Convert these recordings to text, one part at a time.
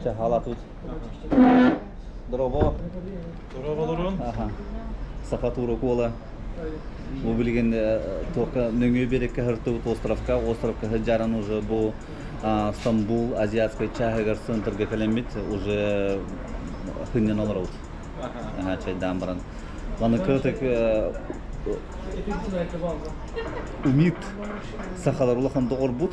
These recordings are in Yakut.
Чэ, хаалаатыбыт. Дорообо. Дорооболорун. Саха тура куола. Бу билигин туохха нөҥүө биэрэккэ сыртыбыт островка. Островка сылдьаран уже бу Стамбул азиатскай чааһыгар центрга кэлэммит уже сынньана олоробут. Чайдаан баран. Аны кырытык Умит сахалар улахан доҕорбут.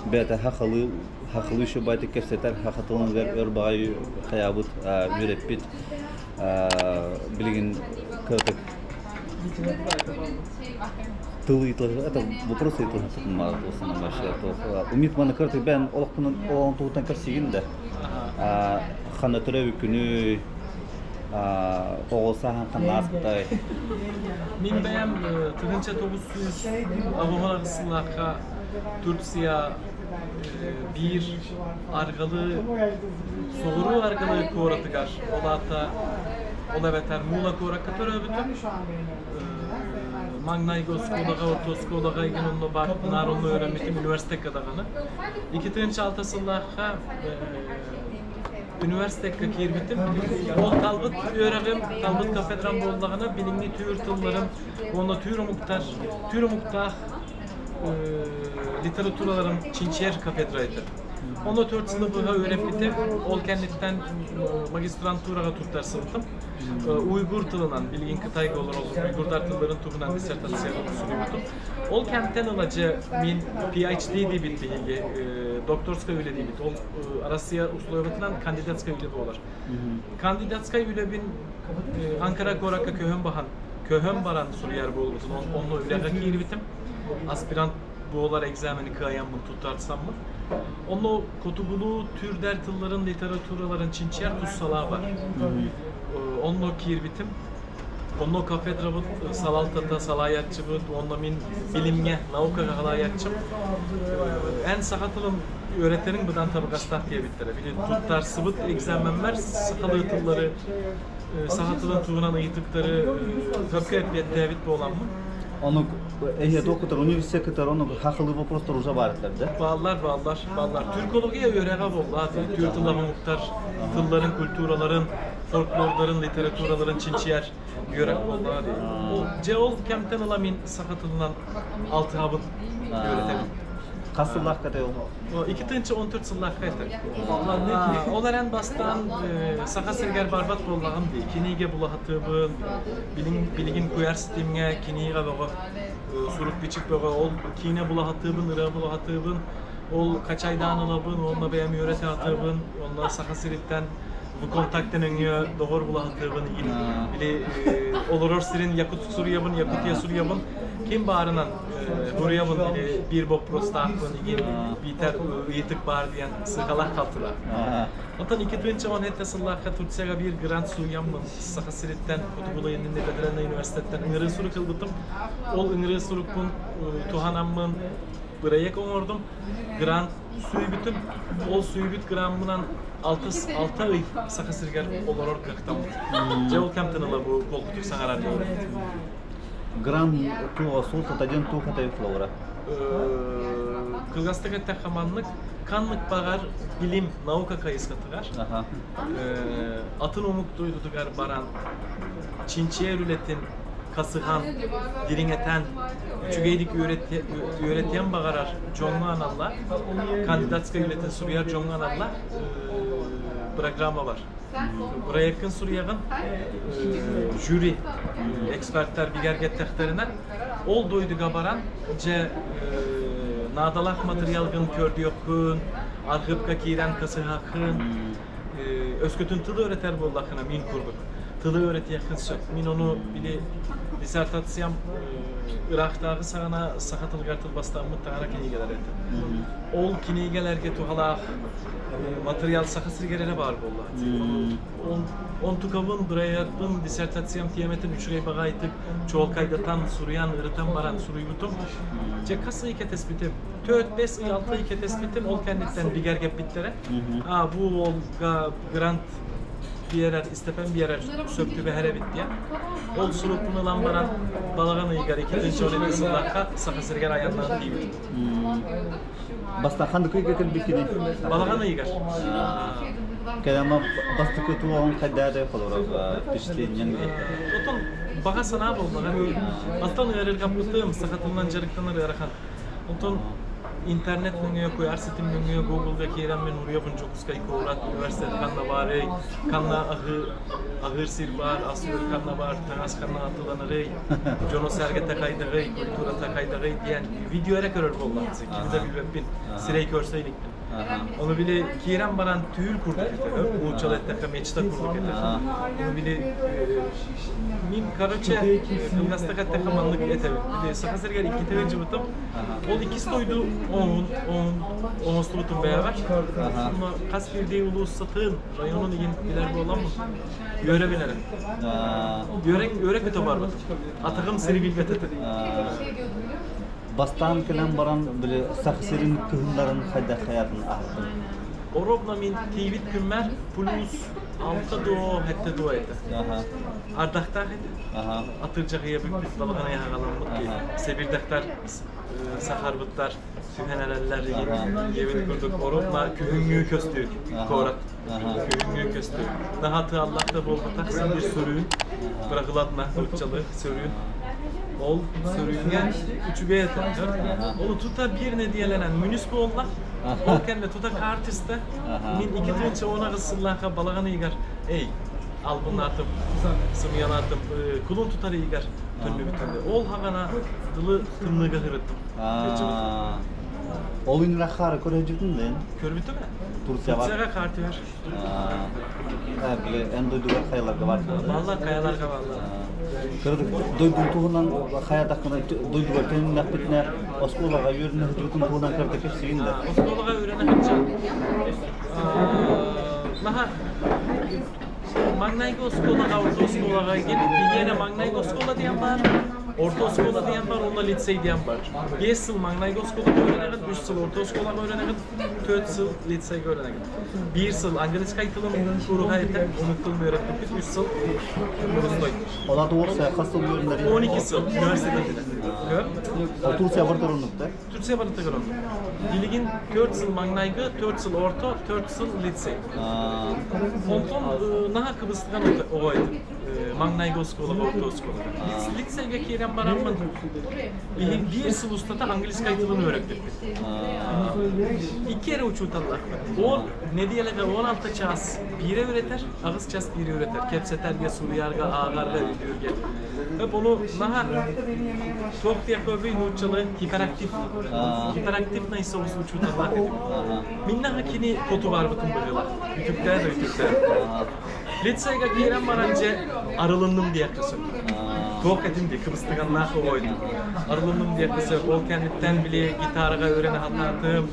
Бэйэтэ хахалы хахылыы үчүгэйдик кэпсэтэр, саха тылыгар өр баҕайы хайаабыт, үөрэппит. Билигин кыратык тыл ыйыталаһыы это вопрос ыйыталаһыы вообще Умит маны кыратык бэйэн олохпунан олоҕун туһуттан кэпсиигин да ханна төрөөбүт күнүй оҕо сааһын ханна ааспытай Мин бэйэм 1900 сыллаахха Турция биир аргылы соҕуруу аргылы куоратыгар, ол аата ол эбэтэр Мула куоракка төрөөбүтүм. Маҥнайгы оскуолаҕа, орто оскуолаҕа игин онно баар наар онно үөрэммитим университекка даҕаны. 2006 сыллаахха университекка киирбитим. Ол талбыт үөрэҕим, талбыт кафедрам буоллаҕына, билиҥҥи түүр тылларын уонна түүр омуктар, түүр омуктаах литератураларын чинчийэр кафедра этэ. Онно 4 сылы быһа үөрэппитим. Ол кэнниттэн магистрантураҕа туттарсыбытым. Уйгур тылынан, билигин Кытайга олороллор, уйгурдар тылларын туһунан диссертация суруйбутум. Ол кэмтэн ыла дьэ мин PhD диэбит биһиги, докторскай үлэ диэбит. Ол Россия условиятынан кандидатскай үлэ буолар. Кандидатскай үлэбин Анкара куоракка көһөн баһан, көһөн баран суруйар буолбутун, онно үлэҕэ киирбитим. Аспирант буолар экзамени кыайаммын туттарсаммын. Онно хотугулуу түрдэр тылларын, литератураларын чинчийэр тус салаа бар. Онно киирбитим. Онно кафедрабыт салалтата салайааччыбыт, уонна мин билимҥэ, наукаҕа салайааччым. Эн саха тылын үөрэтэриҥ быдан табыгастаах диэбиттэрэ. Били туттарсыбыт экзаменнар сахалыы тыллары, саха тылын туһунан ыйытыктары сөпкө эппиэттээбит буоламмын. Ону эһиэ туох университет кытары ону хахылыы вопростар уже баар этилэр да? Бааллар, бааллар, бааллар. Түркология үөрэҕэ буолла. Түр тыллар омуктар тылларын, культураларын, фольклордарын, литератураларын чинчийэр үөрэх буоллаҕа дии. Ол, дьэ ол кэмтэн ыла мин саха тылынан алтыһабын, үөрэтэбин. Хас сыллаахха этэй ол? 2014 сыллаахха этэ. Ол эрэн бастаан Саха сиригэр барбат буоллаҕым дии. Кинигэ булаһатыбын, билигин куйаар ситимҥэ кинигэ бөҕө, сурук-бичик бөҕө, ол киинэ булаһатыбын, ырыа булаһатыбын, ол качайдаан ылабын, уонна бэйэм үөрэтэ сатыыбын, уонна Саха сириттэн ВКонтакте нөҥүө доҕор булаһатыыбын, или олорор сирин Якутск суруйабын, Якутия суруйабын, ким баарынан буруйабын или биир боппуруостаахпын игин биитэр ыйытык баар диэн сыыһалаах хаалтылар. Онтон 2017 сыллаахха Турцияга биир грант сууйаммын Саха сириттэн Хотугулайынын Федеральнай университеттан ыҥырыы сурук ылбытым. Ол ыҥырыы сурукпун туһанаммын бырайыак оҥордум. Грант сүүйбүтүм. Ол сүүйбүт граммынан 6 ый Саха сиригэр олорор кыахтаммыт. Дьэ ол кэмтэн ыла бу холкутук саҥарар Грант туоҕа суолтата диэн туох этэй холобура? Кылгастык эттэххэ маннык, ханнык баҕар билим, наука хайысхатыгар атын омук дойдутугар баран чинчийэр үлэтин хасыһан, дириҥэтэн, үчүгэйдик үөрэтиэн баҕарар дьоҥҥо аналлаах, кандидатскай үлэтин суруйар дьоҥҥо аналлаах программа бар. Проеккын суруйаҕын, жюри, эксперттэр бигэргэттэхтэринэ, ол дойдуга баран, дьэ, наадалаах матырыйалгын көрдүөххүн, архыыпка киирэн кысыһаххын, өскөтүн тылы öğreter буоллаххына мин курдук тылы öğretиэххин сөп. Мин ону били диссертациям ыраахтааҕы саҕана саха тылыгар тылбастаммыт таҥара кинигэлэрэ этэ. Ол кинигэлэргэ туһалаах материал саха сиригэр эрэ баар буолла. Онтукабын, бырайыакпын, диссертациям тиэмэтин үчүгэй баҕайытык чуолкайдатан, суруйан, ырытан баран суруйбутум. Дьэ, хас ый кэтэспитим. 4-5 ый, 6 ый кэтэспитим, ол кэнниттэн бигэргэппиттэрэ. А, бу уолга грант биэрэр, истэпэн биэрэр сөп түбэһэр эбит диэн. Ол сурукпун ылан баран, балаҕан ыйыгар 2012 сыллаахха Саха сиригэр айаннаан тиийбитим. Бастаан ханнык ыйга кэлбиккиний? Балаҕан ыйыгар. Кэлэмэ бастакы туоҕун хайдаары холоро впечатлениең Отон баҕа санаа буоллаҕа. Оттон ыарырҕаппытым, саха тылынан дьарыктанар ыарахан. Онтон интернет нөҥүө, куйаар ситим нөҥүө Google-га киирэммин уруйабын Дьокуускай куорат, университет ханна баарый, ханна аһыыр сир баар, ас-үөл ханна баар, таҥас ханна атыыланарый, дьоно-сэргэтэ хайдаҕый, культурата хайдаҕый диэн видео эрэ көрөр буоллахчы, кими да билбэппин, сирэй көрсө иликпин. Ону били киирэн баран түүл курдук этэ, нууччалыы эттэххэ мечта курдук этэ. Ону били мин, короче, кылгастык эттэххэ маннык этэбин. Били Саха сиригэр иккитэ ыалдьыбытым. Ол иккис дойду оҥоһун оҥостубутум бэйэҕэ. Онно хас биирдии улууссатын, районун иһин билэр буоламмын, үөрэ билэрим. Үөрэ, үөрэ көтө барбытым. Атаҕым сири билбэт этэ. Бастаан кэлэн баран били Саха сирин кыһыннарын хайдах хайатын аһаттым? Ровно мин тиийбит күммэр плюс алта дуо, сэттэ дуо этэ. Ардахтаах этэ. Атырдьах ыйа бүппүт балаҕан ыйа аҕаламмыт сэбирдэхтэр сахарбыттар түһэн эрэллэр диэбит курдук ровно күһүҥҥү көстүү куорат күһүҥҥү көстүү наһаа тыаллаах да буолбатах син сөрүүн бырагылатна нууччалыы сөрүүн ол сөрүүҥҥэ үчүгэй этэ ол тута биир нэдиэлэнэн мүнүс буолла ол кэннэ тута хаартыста мин 2018 сыллаахха балаҕан ыйыгар эй албыннаатым сымыйалаатым кулун тутар ыйыгар төннүбүтүм ол хаҕана дылы тымныыга сырыттым Ол иннинэ хаары көрөдьүтүн да Көрбүтүм ээ. Турцияҕа Турцияҕа хаар түһэр. Били эн дойдугар хайаларга бар Балла хайаларга балла. Кырдык дойдун туһунан хайатаххына дойдугар төнүннэхпитинэ оскуолаҕа үөрэнэ сылдьыбытын туһунан кырдык кэпсиигин да. Оскуолаҕа үөрэнэ сылдьан наһаа маҥнайгы оскуолаҕа орто оскуолаҕа биһиэнэ маҥнайгы оскуола диэн баар орто оскуола диэн бар уонна лицей диэн бар. 5 сыл маҥнайгы оскуолаҕа үөрэнэҕин, 3 сыл орто оскуолаҕа үөрэнэҕин, 4 сыл лицейгэ үөрэнэҕин. 1 сыл английскай тылын кууруһа этэ, омук тылын үөрэппиппит, 3 сыл русской. Ол аты уопсай хас сыл үөрэнэр? 12 сыл университетте. Ол Турция бар туруннукта? Турция бар туруннук. Билигин 4 сыл маҥнайгы, 4 сыл орто, 4 сыл лицей. Онтон наһаа кыбыстыган оҕо этим. Маҥнайгы оскуолаҕа, орто оскуолаҕа. Лицейгэ киирэн бараммын биир сыл устата английскай тылын үөрэппиппит. Икки эрэ учууталлаахпыт. Ол нэдиэлэҕэ 16 чаас биирэ үөрэтэр, 8 чаас биирэ үөрэтэр. Кэпсэтэргэ, суруйарга, ааҕарга, өйдүүргэ. Hep onu наһаа туох диэххэ нууччалыы гиперактив гиперактивный соҕус учууталлаах этим. Мин наһаа кини хоту барбытым быһыылаах. Үтүктээн үтүктээн. Лицейгэ киирэн баран дьэ арылынным диэххэ сөп. Туох этим дии, кыбыстыганнаах оҕойдум. Арылынным диэххэ сөп. Ол кэнниттэн били гитараҕа үөрэнэ сатаатым.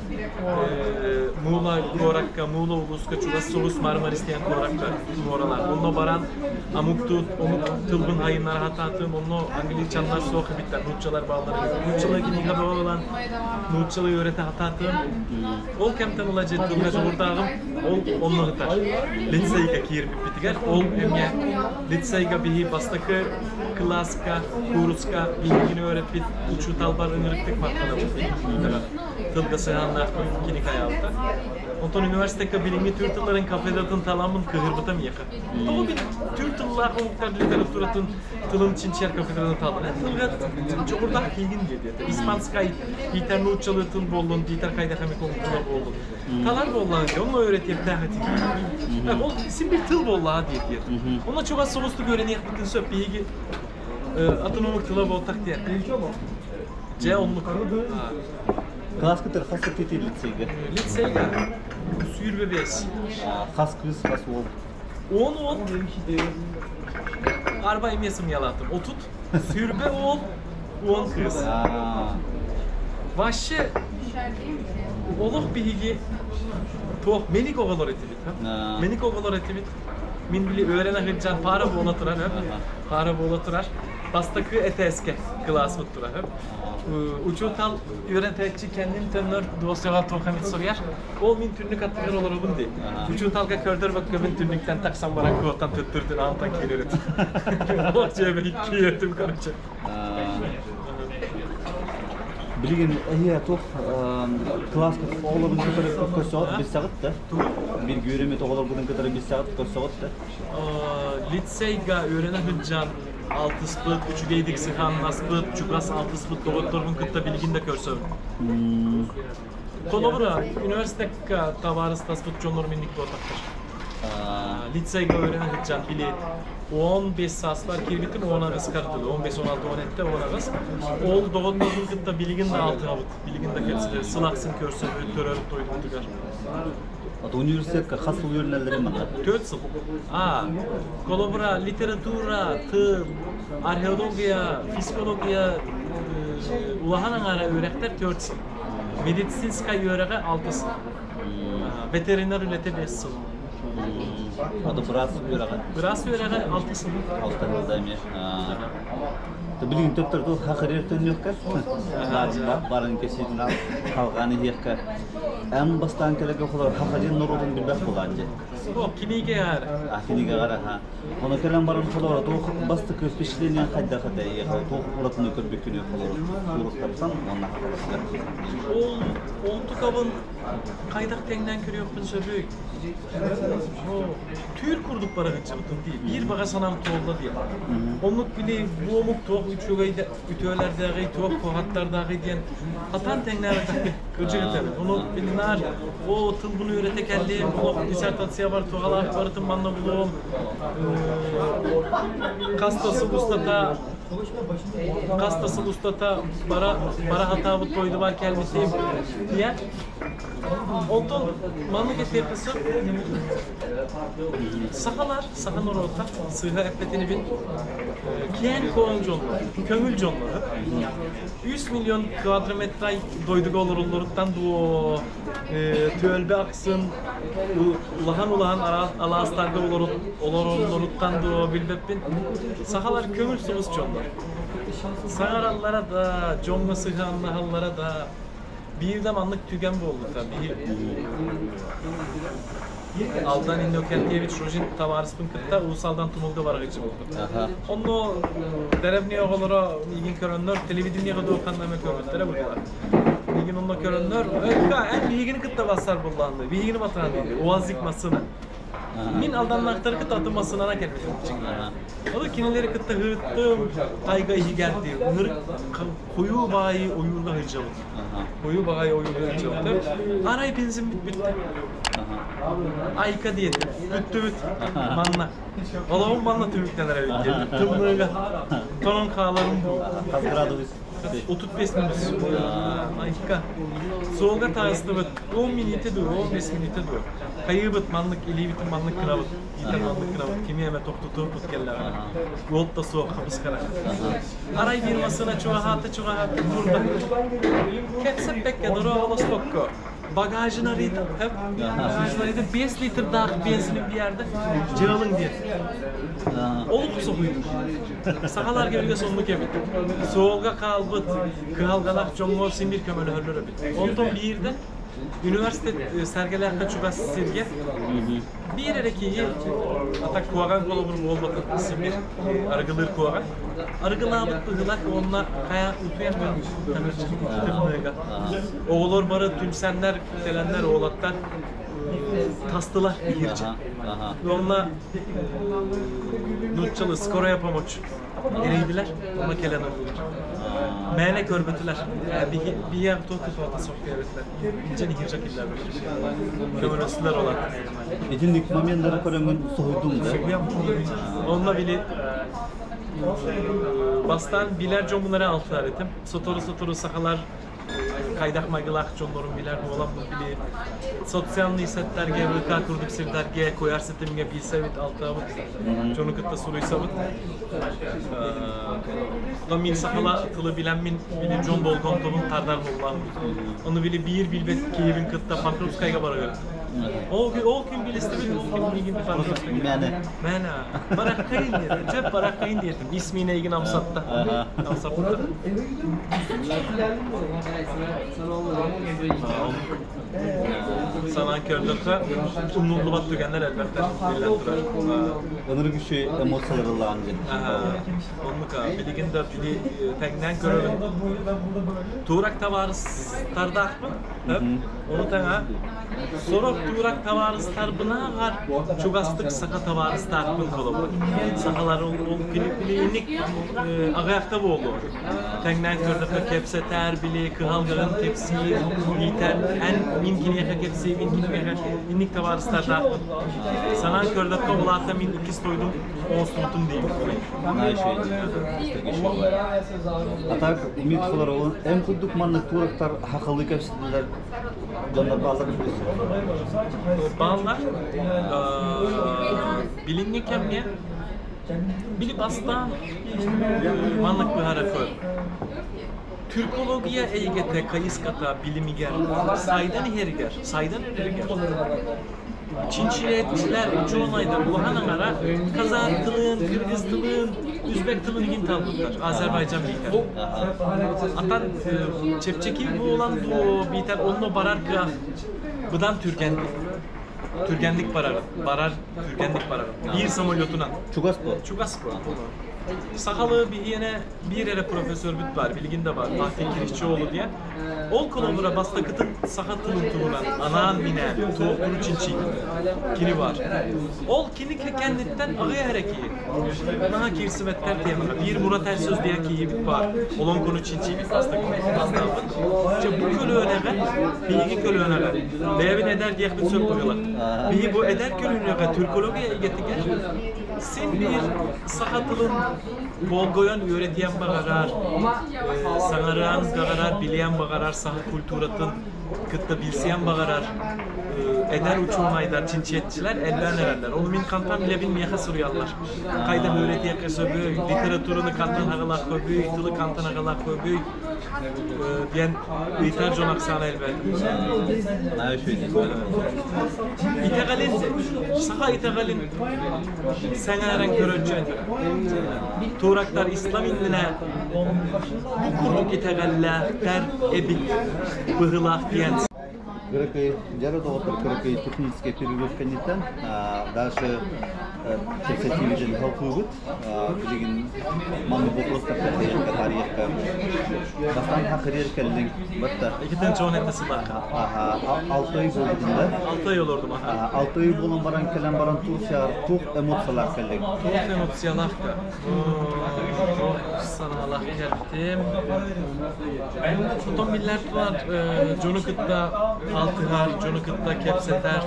Муула куоракка, Муула улууска чугас соҕус Мармарис диэн куоракка муоралаах. Онно баран омук омук тылбын айыннара сатаатым. Онно англичаннар суох эбиттэр, нууччалар бааллар эбит. Нууччалыы кинигэ бөҕө нууччалыы үөрэтэ сатаатым. Ол кэмтэн ыла дьэ тылга дьоҕурдааҕым ол онно сытар. Лицейгэ киирбиппитигэр ол эмиэ лицейгэ биһи бастакы кылааска, кууруска биһигини үөрэппит учууталбар ыҥырыктык махтанабын. Тылга сыһыаннаахпын кини хайаабыта. Онтон университекка билиҥҥи түүр тылларын кафедратын таламмын кыһырбытым миэхэ. Тоҕо били түүр тыллаах омуктар литературатын тылын чинчийэр кафедраны талан тылга чоҕурдаах киигин диэтэ. Испанскай биитэр нууччалыы тыл буоллун, биитэр хайдах эмит омук тыла буоллун. Талар буоллаҕа дии, онно үөрэтиэхтээх этим. Ол син бир тыл буоллаҕа диэтиэр. Онно чугас соҕустук үөрэниэхпитин сөп биһиги атын омук тыла буолтах диэн. Дьэ оннук. Кылааскытыгар хас сыл лицейгэ? Лицейгэ 25. Хас кыыс, хас уол? 10 уол. Арба эмиэ сымыйалаатым. 30. Сүүрбэ уол, 10 кыыс. Вообще олох биһиги туох мэник оҕолор этибит. Мэник оҕолор этибит. Мин били үөрэнэ сылдьан пара буола турар, пара буола турар. Бастакы этээскэ кылааспыт турар. Учуутал үөрэтээччи кэннин төннөр дуоскаҕа туох эмит суруйар. Ол мин түннүк аттыгар олоробун дии. Учууталга көрдөрбөккөбүн түннүктэн тахсан баран куоттан төттөрүтүн аантан киирэр этим. Ол дьиэбэр киирдим короче. Билигин эһиэ туох кылааска оҕолорун кытары көрсөҕүт билсэҕит да? Биир үөрэммит оҕолоргутун кытары билсэҕит көрсөҕүт да? Лицейга үөрэнэ сылдьан алтыспыт, үчүгэйдик сыһыаннаспыт, чугас алтыспыт доҕотторбун кытта билигин да көрсөбүн. Холобура, университекка табаарыстаспыт дьоннорум инник буолбаттар. Лицейга үөрэнэ сылдьан били 15 сааспар киирбитим, 18 дылы, 15, 16, 17, 18. Ол доҕотторбун кытта билигин да алтыһабыт, билигин да кэпсэтэр, сыл ахсын көрсөбүт, төрөөбүт дойдубутугар. Ата университетка хас сыл үөрэнэллэрин манна? 4 сыл. А, холобура, литература, тыл, археология, физиология улахан аҥаара үөрэхтэр 4 сыл. Медицинскай үөрэҕэ 6 сыл. Ветеринар үлэтэ 5 сыл. Ата быраас үөрэҕэ? Быраас үөрэҕэ 6 сыл. 6 сыл да эмиэ. Билигин төптөрдө хахырыыр төннүөххэ барын кэсиитин халҕаан иһиэххэ эн бастаан кэлэргэ холор хахадьын норуотун билбэт буолаан дьэ. О, кинигэ аар. А кинигэ ара Ону кэлэн баран холор туох бастакы впечатление хайдах этэй туох уратыны көрбүккүнүй холор туруктартан уонна хахаларга. Ол онтукабын хайдах тэҥнээн көрүөхпүн сөбүй? Түүр курдук бара сылдьыбытым дии. Биир баҕа санаам туолла диэн. Оннук били бу омук туох үчүгэй үтүөлэрдээҕий, туох куһаҕаттардааҕый диэн хатан тэҥнээбэтэхпин кырдьык этэбин. Ону билинаар, о тылбын үөрэтэ кэллим, олох диссертациябар туһалаах барытын манна булуом. Хас да сыл устата хас да сыл устата бара бара хатаабыт дойдубар кэлбитим диэн. Онтон маннык этиэххэ сөп. Сахалар, саха норуота сыыһа эппэтинибин киэҥ-куоҥ дьоннор, көҥүл дьоннору 3 миллион квадрометрай дойдуга олороллоруттан дуо түөлбэ ахсын улахан-улахан алаастарга олороллоруттан дуо билбэппин. Сахалар көҥүл соҕус дьоннор. Саҥараллара да, дьоҥҥо сыһыаннаһаллара да биир да маннык түгэн буолбута. Биир Алдан Иннокентьевич Ружин табаарыспын кытта Уус Алдан тумулга барыгыччы буолбут. Онно дэрэбни оҕолоро миигин көрөннөр, телевидениеҕэ дуохханна эмэ көрбүттэрэ быһыылаах. Миигин онно көрөннөр, «Ка, эн биһигини кытта бассар буллаанды, биһигини батыһан диди, УАЗик массыына». Мин алданнаахтары кытта атын массыынана кэлбитим. Ол кинилэри кытта ыһыттым, тайга иһигэр дии, ынырык хойуу баайы ойуурга сылдьабыт. Хойуу баҕайы ойуурга сылдьабыт. Арай бензин бүттэ. Айка диэтим. Бүттүбүт. Манна. Олоҕум манна түмүктэнэр эбит диэтим. Тымныыга. Тонон хааларым бу. Хас градус? 35 минус. Айка. Суолга таҕыстыбыт. 10 минута дуу, 15 минута дуу. Хайыыбыт маннык илиибитин маннык гынабыт. Иитэр маннык гынабыт. Кими эмэ тохтотуохпут кэллэҕинэ. Уот да суох хабыс-хара. Арай биир массыына чугаһаата-чугаһаата турда. Кэпсэппэккэ, дорооболоспокко багажын арыйда, багажын арыйда 5 литрдаах бензини биэрдэ, дьыалыҥ диэн. Олох соһуйдум. Сахаларга билгэ соннук эбит. Суолга хаалбыт кыһалҕалаах дьоҥҥо син биир көмөлөһөллөр эбит. Онтон биирдэ университет Сэргэлээххэ чугас сиргэ биир эрэ киһи ата куһаҕан холобур буолбатын симир арыгылыыр куһаҕан. Арыгылаабыт быһыылаах уонна хайа утуйан тымныыга. Оҕолор бары түмсэннэр, кэлэннэр уолаттар тастылар иһирдьэ. Уонна нууччалыы скорая помощь эрийдилэр, онно кэлэн ыллылар. Мээнэ көрбөтүлэр. Биһиэх туох да туһата суох диэбитилэр. Илдьэн иһирдьэ киллэрбиттэр. Көмөлөстүлэр олар. Итинник моменнары көрөҥҥүн соһуйдуҥ да? Онно били бастаан билэр дьоммун эрэ алтыһар этим. Сотору-сотору сахалар хайдах майгылаах дьоннорун билэр буоламмын били социальный сеттарга, ВК курдук сирдэргэ куйаар ситимҥэ билсэбит, алтыһабыт, дьону кытта суруйсабыт. Оттон мин сахала тылы билэммин, били дьон болҕомтобун тардар буоллаҕым. Ону били биир билбэт киһибин кытта Покровскайга барыгар. Ол күн, ол күн билистибит, ол күн миигин Покровскайга. Мээнэ. Мээнэ. Бараккайын диэтим. Чэ, бараккайын диэтим. Ис миин эйигин амсатта. Амсаппыта. Санаан көрдөххө, умнуллубат түгэннэр элбэхтэр биллэн турар. Ынырык үчүгэй эмоциялар ыллаҕын диэн. Оннук билигин да били тэҥнээн көрөбүн. Туурак табаарыстардаахпын. Ону тэҥэ сорох туурак табаарыстарбынааҕар чугастык саха табаарыстаахпын холобур. Сахалар ол били инник аҕыйахта буолуо. Тэҥнээн көрдөххө кэпсэтэр, били кыһалҕаҕын кэпсиир, иитэр, эн мин киниэхэ кэпсиибин, киниэхэ инник табаарыстардаахпын. Санаан көрдөххө, улаатта мин иккис дойдум оҥостубутум диибин. А так, Умит Холоровун эн курдук маннык туурактар хахалы кэпсэтилэр дьоннор бааллар Бааллар. Билиҥҥи кэмҥэ били бастаан маннык быһара көр. Түркология эйгэтэ хайыската билимигэр сайдан иһэригэр, сайдан эрэригэр чинчийээччилэр, учуонайдар улахан аҥара казах тылын, кыргыз тылын, үзбек тылын иһин талбыттар, Азербайджан биитэр. Атан чэпчэки буолан дуо биитэр онно барар кыах быдан түргэнник. Түргэнник барар, барар, түргэнник барар. Биир самолетунан. Чугас буо. Чугас буо. Сахалыы биһиэнэ биир эрэ профессорбут баар, билигин да баар, Fatih Kirişçioğlu диэн. Ол холобура бастакытын саха тылын туһунан анаан-минээн туохтуру чинчийбит кини баар. Ол кини кэнниттэн аҕыйах эрэ киһи. Наһаа киирсибэттэр темаҕа. Биир Мурат Эрсөз диэн киһибит баар. Олоҥхону чинчийбит бастакы бастаабыт. Дьэ бу көлүөнэҕэ, биһиги көлүөнэҕэ, бэйэбин эдэр диэхпин сөп быһыылаах. Биһи бу эдэр көлүөнэҕэ түркология эйгэтигэр син биир саха тылын болҕойон үөрэтиэн баҕарар, саҥарыан баҕарар, билиэн баҕарар, саха культуратын кытта билсиэн баҕарар эдэр учуонайдар, чинчийээччилэр элбээн эрэллэр. Ону мин хантан билэбин миэхэ суруйаллар. Хайдах үөрэтиэххэ сөбүй, литератураны хантан аҕалаах көбүй, тылы хантан аҕалаах көбүй диэн ыйытар дьон ахсаана элбээтэ. Итэҕэлин, саха итэҕэлин сэҥээрэн көрөөччү Турактар ислам иннинэ бу курдук итэҕэллээхтэр эбит быһыылаах диэн Кыракый дьара доҕоттор кыракый техническэй перерыв кэнниттэн дальше кэпсэтиибитин халкыыбыт. Билигин маннык вопростарга хайыахха таарыйыахха. Бастаан хахырыар кэллиҥ батта. Икитен чоон этэ сылаха. 6 ый буолбутун да? 6 ый олордум аха. 6 ый буолан баран кэлэн баран Турцияҕа туох эмоциялаах кэллиҥ? Туох эмоциялаах да? Туох санаалаах кэлтим. Потом биллэр турар дьону кытта алтыһар, дьону кытта кэпсэтэр.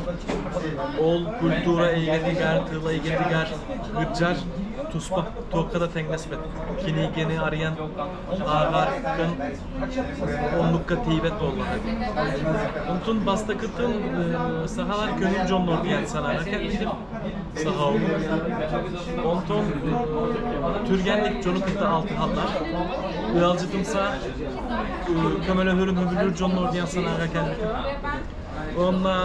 Ол культура эйгэтигэр, тыл эйгэтигэр ыдьар туспа туохха да тэҥнэспэт. Кинигэни арыйан ааҕаргын оннукка тиийбэт буоллаҕа дии. Онтон бастакытын сахалар көҥүл дьоннор диэн санаана кэлбитим. Саха омук. Онтон түргэнник дьону кытта алтыһаллар. Ыалдьытымса көмөлөһөрүн сөбүлүүр дьоннор диэн санааҕа кэлбитим. Уонна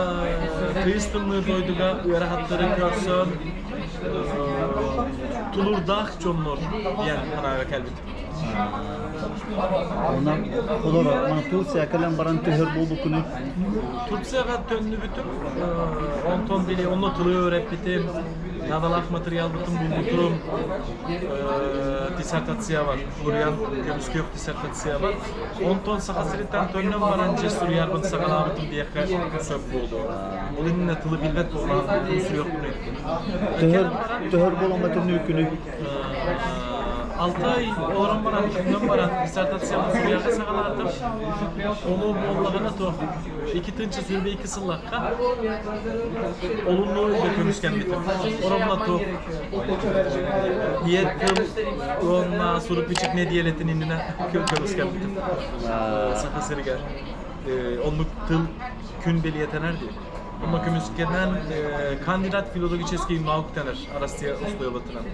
тыйыс тымныы дойдуга ыарахаттары көрсөн тулуурдаах дьоннор диэн санааҕа кэлбитим. Онон олор мана Турция кэлэн баран төһөр буолбуккунуй? Турцияҕа төннүбүтүм. Онтон били онно тылы öğrettim. Наадалаах материалбытын булбутум. Диссертация бар. Суруйан көмүскүөх диссертация бар. Онтон Саха сириттэн төннөн баран дьэ суруйарбын саҕалаабытым диэххэ сөп буолуо. Ол иннинэ тылы билбэт буоллаҕым суруйуохпун өйдүм. Төһөр төһөр буолан төннүүккүнүй? 6 ай олорон баран, төннөн баран диссертациябын суруйарга саҕалаатым. Ону буоллаҕына туох 2022 сыллахха олунну ыйга көмүскэммитим. Оромна туох ийэ тыл уонна сурук-бичик нэдиэлэтин иннинэ көмүскэммитим. Саха сиригэр оннук тыл күн бэлиэтэнэр дии. Онно көмүскэнэн кандидат филологический наук дэнэр Россия устуйабытынан.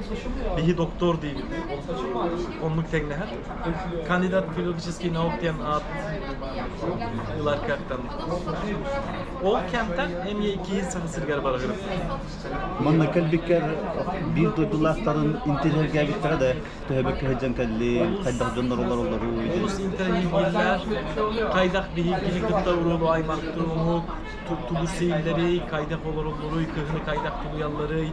Биһи доктор диибит. Оннук тэҥнэһэр. Кандидат филологический наук диэн аат Ылар кыахтаммытым. Ол кэмтэн эмиэ иккиһин Саха сиригэр барарым. Манна кэлбиккэр биир дойдулаахтарын интэриэһиргээбиттэрэ да төһөбөккө сылдьан кэллим, хайдах дьоннор олороллоруй диэн. Олус интэриэһиргииллэр, хайдах биһигини кытта уруулу аймахтыҥ, тугу сииллэрий, хайдах олороллоруй, кыһыны хайдах тулуйалларый.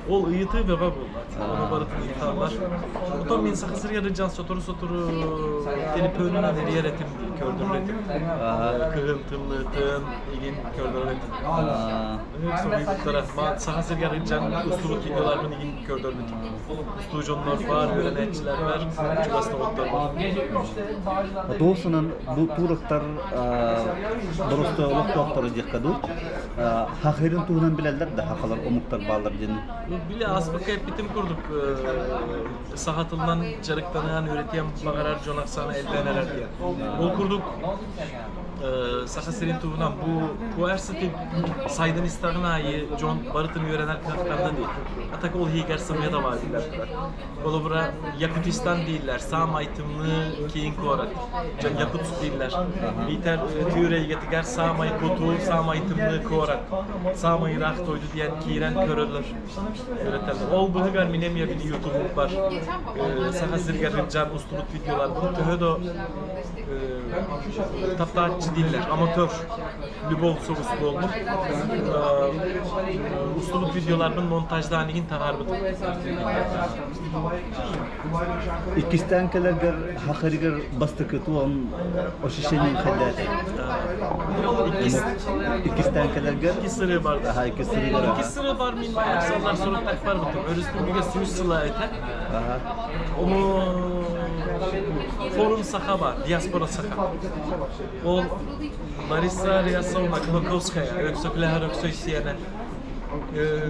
Ол ыйытыы бөҕө буолла. Ону барытын ыйыталлар. Потом мин Саха сиригэр дьон сотору-сотору телефонунан эрийэр этим дии, көрдөрөр этим. Кыһын тымныытын игин көрдөрөр этим. Соһуйбуттара. Саха сиригэр дьон устубут видеоларбын игин көрдөрбүтүм. Устуу дьоннор бар, үөрэнээччилэр бар, чугас доҕоттор бар. Туосунан бу туурактар боростуой олохтоохторо диэххэ дуу, хахырын туһунан билэллэр да хахалар омуктар бааллар диэн. Били ааспыкка эппитим курдук, саха тылынан дьарыктаныан, үөрэтиэн баҕарар дьон ахсаана элбээн эрэр диэн. Ол курдук Саха сирин туһунан бу куэрсити сайдан истэҕин аайы дьон барытын үөрэнэр кыахтанна дии. А так ол иһигэр сымыйа да баар дииллэр. Холобура, Якутистан дииллэр, саамай тымныы киин куорат. Дьон Якутск дииллэр. Биитэр түүр эйгэтигэр саамай кутуу, саамай тымныы куорат, саамай ыраах дойду диэн киирэн көрөллөр, үөрэтэллэр. Ол быһыгар мин эмиэ били ютубуппар Саха сиригэр сылдьан устубут видеоларбын төһө да таптааччы дииллэр, аматер любовь соҕус буоллум. Устубут видеоларбын монтаждаан игин таһаарбытым. Иккистээн кэлэргэр хахырыгар бастакы туон ощущение хайдах Иккис Иккистээн кэлэргэр иккис сырыы бар. Аха, иккис сырыыгар. Иккис сырыы бар мин сыллар суруктар барбытым. Өрөспүүбүлүкэ 100 сыла этэ. Ону форум саха бар, диаспора саха. Ол Лариса Риасовна Клоковская, Өксөкүлэһэр Өксөй сиэнэ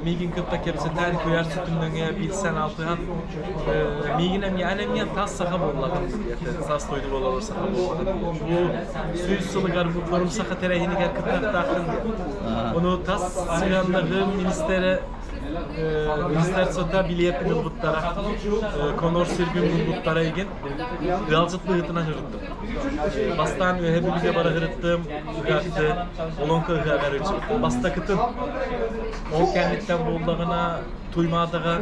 миигин кытта кэпсэтэн, куйаар сүтүмнөҥө билсэн алтыһан миигин эмиэ эн эмиэ тас саха буоллаҕын диэтэ, саас дойду буолар саха буоллаҕын. Бу 100 сылыгар бу форум саха тэрээһинигэр кыттыахтааххын диэн. Ону тас сыһыаннаһыы министерэ министерствота билиэппин ылбыттара, Конор сиргин булбуттара игин ыалдьыт быһыытынан ырыттым. Бастаан үөһэ Бүлүүгэ бара ырыттым, ыһыахты, Олоҥхо ыһыаҕар ыччыттым. Бастакытын ол кэнниттэн буоллаҕына Туймаадаҕа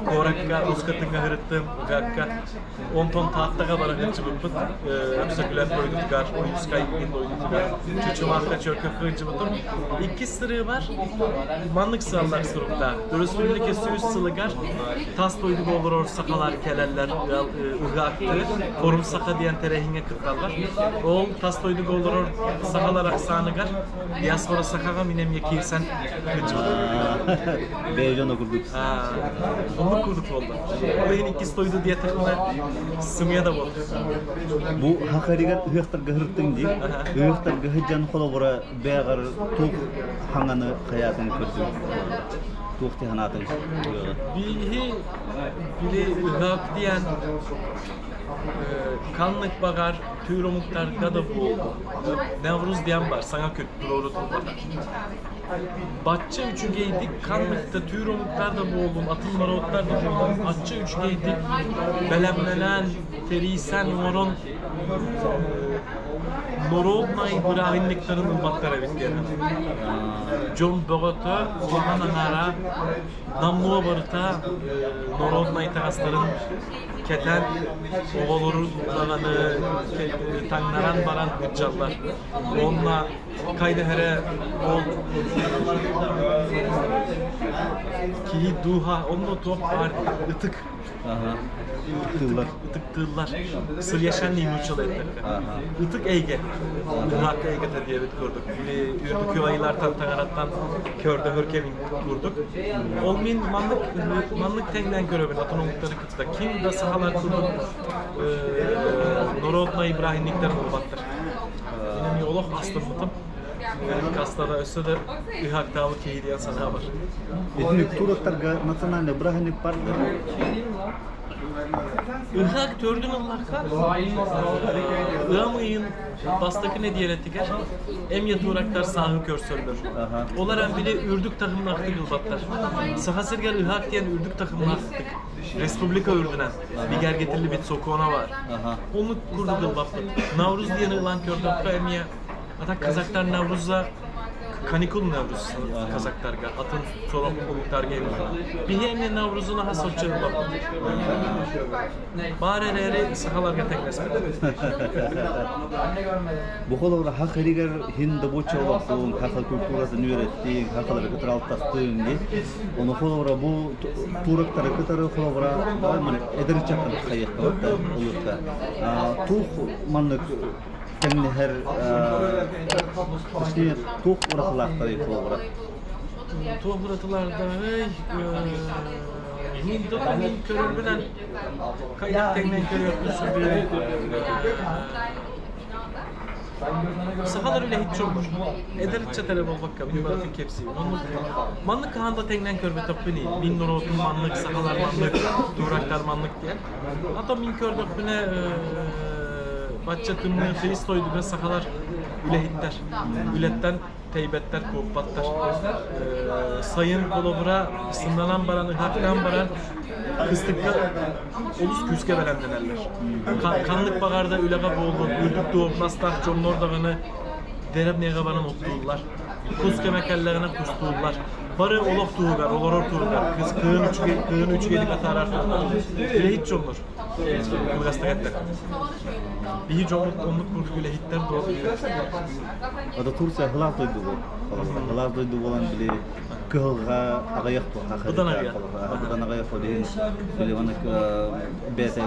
куоракка Ускатыҥҥа ырыттым, ыһыахха. Онтон Тааттаҕа бара сылдьыбыппыт, Өксөкүлээх дойдутугар, Ойуускай иһин дойдутугар, Чычымахха, Чөркөххө сылдьыбытым. Иккис сырыыбар маннык сыаллаах суруктаах. Өрөспүүбүлүкэ 100 сылыгар тас дойдуга олорор сахалар кэлэллэр, ыал ыһыахтыы, Форум Саха диэн тэрээһиҥҥэ кытталлар. Ол тас дойдуга олорор сахалар ахсааныгар диаспора сахаҕа мин эмиэ киирсэн сылдьыбытым. Бэйэ дьоно курдук. Оннук курдук буолла. Ол иһин иккис дойду диэтэхпинэ сымыйа да буолла. Бу хахаригар ыһыахтарга һырыттыҥ дии. Ыһыахтарга сылдьан холобура бэйэҕэр туох хаҥаны хайаатын көрдүҥ? Туох дии санаатыҥ? Биһи били ыһыах диэн ханнык баҕар түүр омуктарга да буолду. Навруз диэн бар, саҥа күн туруору турбата. Бачча үчүгэйдик ханнык да түүр омуктар да буоллун, атын норуоттар да буоллун, бачча үчүгэйдик бэлэмнэнэн, тэрийсэн оҥорон норуодунай бырааһынньыктарын ылбаттар эбит диэн. Дьон бөҕөтө улахан аҥаара намнуо барыта норуодунай таҥастарын кэтэн, оҕолорун даҕаны таҥнаран баран ыдьаллар. Уонна хайдах эрэ ол киһи дууһа онно туох баар ытык Тыллар. Ытыктыыллар. Сырьяшан нууччалыы эттэххэ. Ытык эйгэ. Ыһаак эйгэтэ диэбит курдук. Били үрдүкү айылартан таҥараттан көрдөһөр кэмин курдук. Ол мин маннык маннык тэҥнээн көрөбүн атын омуктары кытта. Ким да сахалар курдук народнай бырааһынньыктар буолбаттар. Мин эмиэ олох астыммытым. Хаста да өссө да ыһаактаабыт киһи диэн санаа бар. Итинник туроктарга национальный бырааһынньык бар да? Ыһаак төрдүн ыллахха, ыам ыйын бастакы нэдиэлэтигэр эмиэ туурактар сааһы көрсөллөр. Олар эн били үрдүк таһымнаахтык ылбаттар. Саха сиригэр ыһаак диэн үрдүк таһымнаахтык республика үрдүнэн бигэргэтиллибит сокуона бар. Оннук курдук ылбаппыт. Навруз диэни ылан көрдөххө эмиэ ата казактар Навруза каникул Навруз казактарга, атын сорох омуктарга эмиэ. Биһи эмиэ Наврузу наһаа соччо ылбаппыт. Баар эрээри сахаларга тэҥнэспэт. Бу холобура хах иригэр хин да бочча олохтуун, хаха культуратын үөрэттиин, хахалары кытары алтастыын дии. Ону холобура бу турактары кытары холобура эдэр ыччаттан хайыахха да олуохха. Туох маннык тэҥнэһэр, точнее туох уратылаахтарый холобура? Туох уратылаардарый? Мин мин көрөрбүнэн хайдах тэҥнэн көрүөхпүн сөбүй? Сахалар үлэһит дьоммут. Эдэр ыччат эрэ буолбакка, мин барытын кэпсиибин. Оннук маннык хаһан да тэҥнэн көрбөтөхпүн мин норуотум маннык, сахалар маннык, дурактар маннык диэн. А то мин көрдөхпүнэ бачча тымныы тыйыс дойдуга сахалар үлэһиттэр. Үлэттэн тэйбэттэр, куоппаттар. Сайын холобура сыннанан баран, ыһаахтаан баран кыстыкка олус күүскэ бэлэмнэнэллэр. Ханнык баҕар да үлэҕэ буоллун, үрдүк дуоһунастаах дьоннор даҕаны дэрэбнэҕэ баран оттууллар. Кус кэмэ кэллэҕинэ кустууллар. Бары олох туһугар, олорор туһугар, кыс кыһын үчүгэй, кыһын үчүгэйдик атаарар туһугар. Үлэһит дьоннор. Кылгастык эттэр. Биһи дьоммут оннук курдук үлэһиттэр дуо? Ата Турция хылаах дойду буол. Хылаах дойду буолан били кыһылҕа аҕыйах Быдан аҕыйах. Быдан аҕыйах диэн били маннык бэйэтэ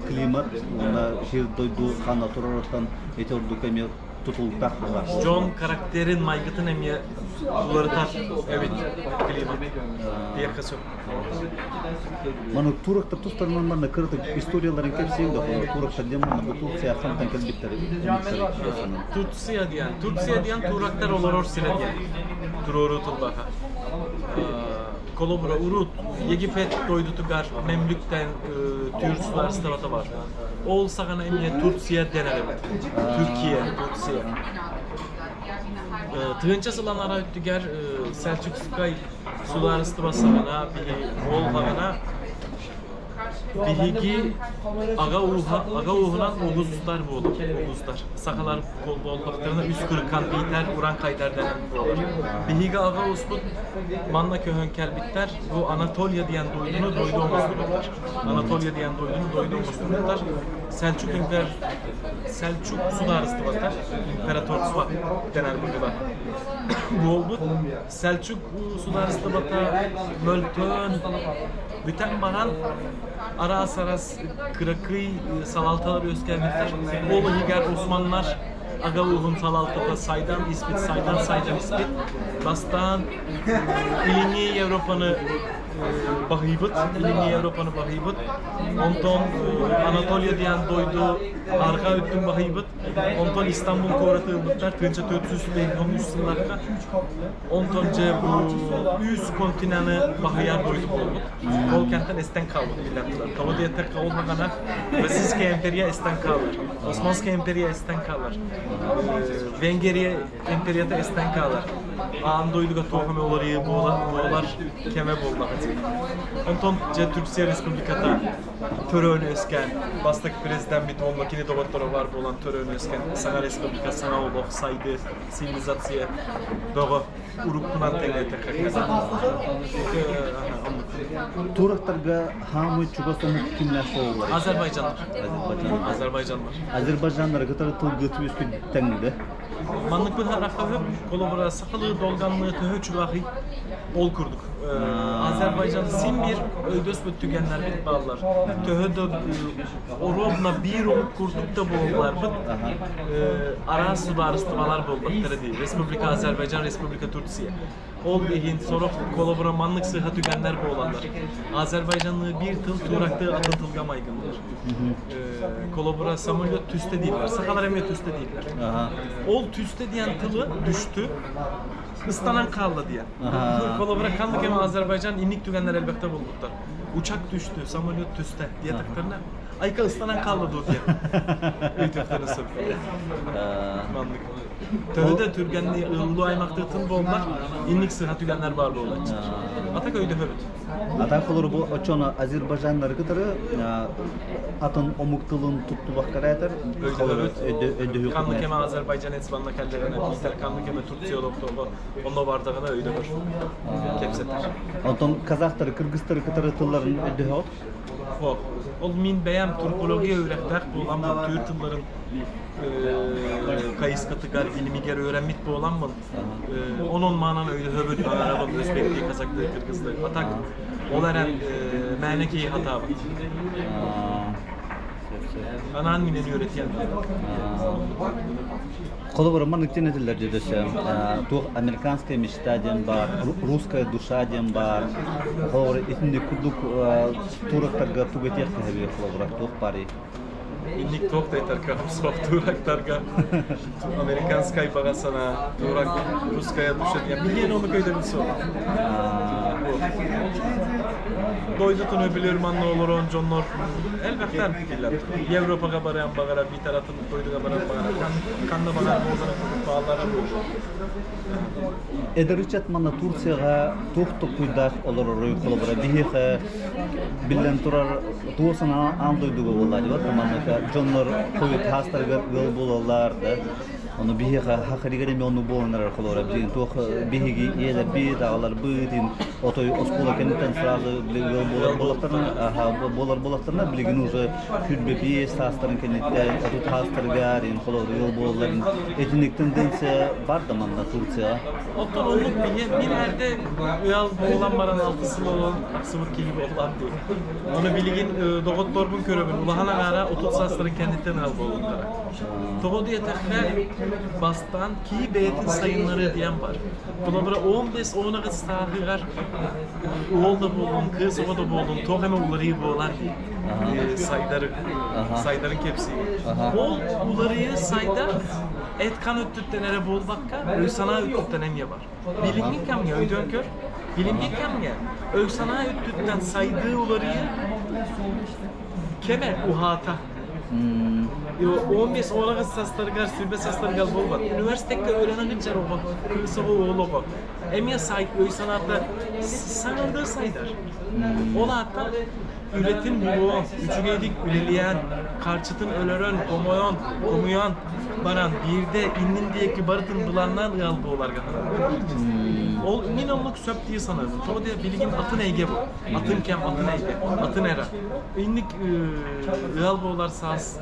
климат уонна сир дойду ханна турарыттан ити ордук эмиэ тутулуктаах буолар. Дьон характерын, майгытын эмиэ уларытар эбит климат. Диэххэ сөп. Маны турактар тустарынан манна кыратык историяларын кэпсиэҥ да турактар диэн манна бу Турция хантан кэлбиттэр Турция диэн. Турция диэн турактар олорор сирэ диэн. Туруору тыллаха. Холобура урут Египет дойдутугар Мемлүктэн түүр судаарыстыбата бар. Ол саҕана эмиэ Турция дэнэр эбит. Түркия, Турция. Тыһыынча сыл анараа өттүгэр Сельчукскай судаарыстыба саҕана биһи ол хаҕана биһиги аҕа ууһа аҕа ууһунан оҕустар буолар оҕустар сахалар буоллахтарына үс кырыкан биитэр уран хайдар дэнэн буолар биһиги аҕа ууспут манна көһөн кэлбиттэр бу Анатолия диэн дойдуну дойду оҥостубуттар Анатолия диэн дойдуну дойду оҥостубуттар Сельчук импер Сельчук судаарыстыбата императорство дэнэр быһыылаах буолбут Сельчук судаарыстыбата мөлтөөн бүтэн баран араас-араас кыракый салалталар үөскээбиттэр. Ол иһигэр Османнар аҕа ууһун салалтата сайдан испит, сайдан сайдан испит. Бастаан Илиҥҥи Европаны баһыйбыт, Илиҥҥи Европаны баһыйбыт. Онтон Анатолия диэн дойду арҕаа өттүн баһыйбыт. Онтон Истанбул куораты ылбыттар 1493 сылларга. Онтон дьэ бу үс континены баһыйар дойду буолбут. Ол кэнтэн эстэн хаалбыт биллэн турар. Тоҕо диэтэххэ ол саҕана Российская империя эстэн хаалар, Османская империя эстэн хаалар, Венгрия империята эстэн хаалар. Аан дойдуга туох эмэ уларыйыы буолар кэмэ буоллаҕа дии. Онтон дьэ Турция Республиката төрөөн үөскээн, бастакы президеммит уонна кини доҕотторо баар буолан төрөөн үөскээн, саҥа республика, саҥа олох, сайдыы, цивилизация бөҕө уруккунан тэҥнээтэххэ Турактарга хаамый чугас омук кимнээх буолаллар? Азербайджаннар. Азербайджаннар. Азербайджаннары кытары тылгы түөскүн тэҥнилэ. Маннык быһаарахха сөп, холобура сахалыы долганныы төһө чугаһый ол курдук. Азербайжан син биир өйдөспүт түгэннэрбит бааллар. Төһө да оруобуна биир омук курдук да буолларбыт, араас судаарыстыбалар буолбаттара дии. Республика Азербайджан, Республика Турция. Ол иһин сорох холобура маннык сыыһа түгэннэр буолаллар. Азербайджанныы биир тыл туурактыы атын тылга майгынныыр. Холобура самолет түстэ дииллэр, сахалар эмиэ түстэ дииллэр. Ол түстэ диэн тылы түштү, ыстанан хаалла диэн. Холобура ханнык эмэ Азербайджан инник түгэннэр элбэхтэ буолбуттар. Учак түштү, самолет түстэ диэтэхтэринэ, айка ыстанан хаалла дуо диэн ыйытыахтарын сөп. Маннык. Төһө да түргэнни ыллуу аймахтыытын буоллар, инник сыһа түгэннэр баар буолааччылар. Атак өйдөһөбүт. Атак холору бу оччону Азербайджаннары кытары атын омук тылын туттубакка этэр өйдөһөбүт. Ханнык эмэ азербайджанец манна кэллэҕинэ, биитэр ханнык эмэ Турция олохтооҕо онно бардаҕына өйдөһөр, кэпсэтэр. Онтон казахтары, кыргызтары кытары тылларын өйдөһөҕүт? Ол мин бэйэм туркология үөрэхтээх буоламмын түүр тылларын хайысхатыгар билимигэр үөрэммит буоламмын онон маанан өйдөһөбүн аҥарабын өзбектии казактыы кыргызтыы а так ол эрэн мээнэ киһи хатаабат анаан минен үөрэтиэн Холобура маннык диэн этиллэр дьэ туох американская мечта диэн баар, русская душа диэн баар. Холобура итинник курдук турактарга тугу этиэх киһи холобура туох баарый? Инник туох да этэр кыаҕым суох турактарга американскай баҕа санаа, турак русская душа диэн билиэн ону өйдөбүл суох. Дойдутун өбүлүөр манна олорон дьоннор элбэхтэр биллэр. Европаҕа барыан баҕара биитэр атын дойдуга баран баҕара ханна баҕар буоларын курдук бааллара буолуо. Эдэр ыччат манна Турцияҕа туох толкуйдаах олороруй холобура биһиэхэ биллэн турар туох санаа аан дойдуга буолла дьыбар манныка дьоннор хойут хаастарыгар ыал буолаллар да Ону биһиэхэ хахырыгар эмиэ оннук буолан эрэр холобура билигин туох биһиги ийэлэрбит, аҕаларбыт отой оскуола кэнниттэн сразу ыал буолар буоллахтарына буолар буоллахтарына билигин уже 25 саастарын кэнниттэн 30 саастарыгар холобура ыал буолалларын итинник тенденция бар да манна Турцияҕа. Оттон оннук мин эрдэ ыал буолан баран алты сыл олорон тахсыбыт киһи буоллаам дии. Ону билигин доҕотторбун көрөбүн. Улахан аҥаара 30 саастарын кэнниттэн ыал буолбуттара. Тоҕо диэтэххэ, бастаан кии бэйэтин сайыннарыы диэн бар. Холобура, 15-18 сааһыгар уол да буоллун, кыыс оҕо да буоллун, туох эмэ уларыйыы буолар дии. Сайдары, сайдарын кэпсиир. Ол уларыйыы сайдар эт-хаан өттүттэн эрэ буолбакка, өй-санаа өттүттэн эмиэ бар. Билиҥҥи кэмҥэ өйдөөн көр, билиҥҥи кэмҥэ өй-санаа өттүттэн сайдыы уларыйыы кэмэ уһаата. 15-18 састарыгар, 20 састарыгар буолбат. Университекка үөрэнэн илдьэр оҕо, кыыс оҕо, уол оҕо. Эмиэ сайт өй-санаата саҥардыы сайдар. Ол аата үлэтин булуон, үчүгэйдик үлэлээн, харчытын өлөрөн, хомойон, хомуйан баран биирдэ иннин диэки барытын былааннаан ыал буоларга сананар. Ол мин оннук сөп дии саныыбын. Тоҕо диэ билигин атын эйгэ бу. Атын кэм, атын эйгэ, атын эра. Инник ыал буолар саас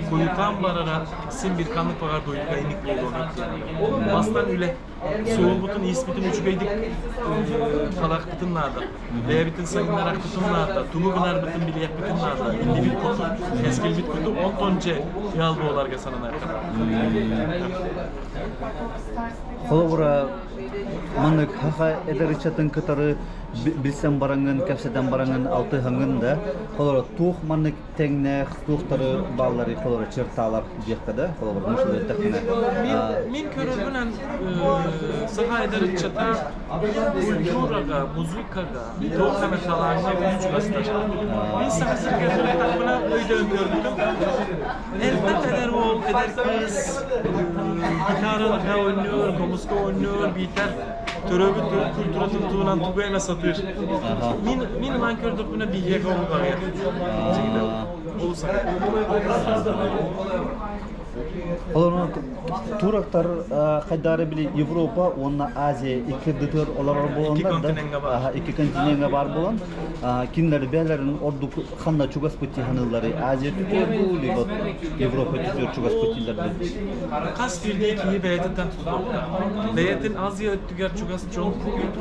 куйутаан барара син бир ханнык баҕар дойдуга инник буолуон өттүн. Бастан үлэ суолбутун, ииспитин үчүгэйдик талахпытын наада. Бэйэбитин сайыннарахпытын наада, тугу гынарбытын билиэхпитин наада. Иннибит хоту, кэскилбит хоту, онтон дьэ ыал буоларга сананарга. Холобура, маннык хаха эдэр ыччатын кытары билсэн бараҥҥын, кэпсэтэн бараҥҥын алтыһаҥҥын да, холобура, туох маннык тэҥнээх туохтары бааллары холобура черталар диэххэ да, холобура, мушу эттэххинэ. Мин көрөрбүнэн саха эдэр ыччата культурага, музыкага, туох эмэ талааҥҥа үс чугастар. Мин саха сиригэр сырыттахпына өйдөөн көрбүтүм. Элбэх эдэр уол, эдэр кыыс гитарага оонньуур, хомуска оонньуур, биитэр төрөөбүт культуратын туһунан тугу эмэ сатыыр. Мин мин ылан көрдөхпүнэ биһиэхэ олус аҕыйах. Олус аҕыйах. Олорон турактар хайдары били Европа уонна Азия икки дытыр олорор Икки буоланнар да континеҥҥа баар. Икки континеҥҥа баар буолан кинилэр бээлэрин ордук ханна чугас пути ханыллары Азия түтүөр дуу либо Европа түтүөр чугас Ол путилар дуу. Хас биирдии киһи бэйэтиттэн тутулуктаах. Бэйэтин Азия өттүгэр чугас дьон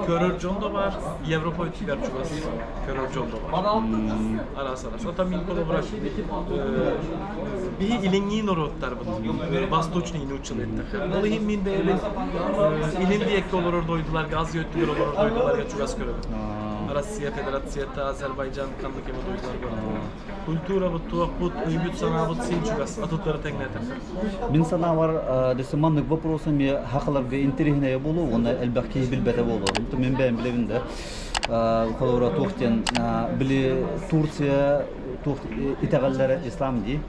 көрөр дьон да баар, Европа өттүгэр чугас көрөр дьон да баар. Араас араас. Оттон мин холобура биһи илиҥҥи норуоттарбыт восточный нууччалыы эттэххэ. Ол иһин мин бэйэбин илин диэки олорор дойдуларга, Азия өттүгэр олорор дойдуларга чугас көрөбүн. Россия Федерацията, Азербайджан ханнык эмэ дойдуларга культурабыт, туохпут, өйбүт-санаабыт син чугас, атыттары тэҥнээтэххэ. Мин санаабар, десе маннык вопрос эмиэ хахаларга интэриэһинэйэ буолуо уонна элбэх киһи билбэтэ буолуо. Мен бэйэм билэбин да. Холобура туох диэн били Турция туох итэҕэллэрэ ислам дии.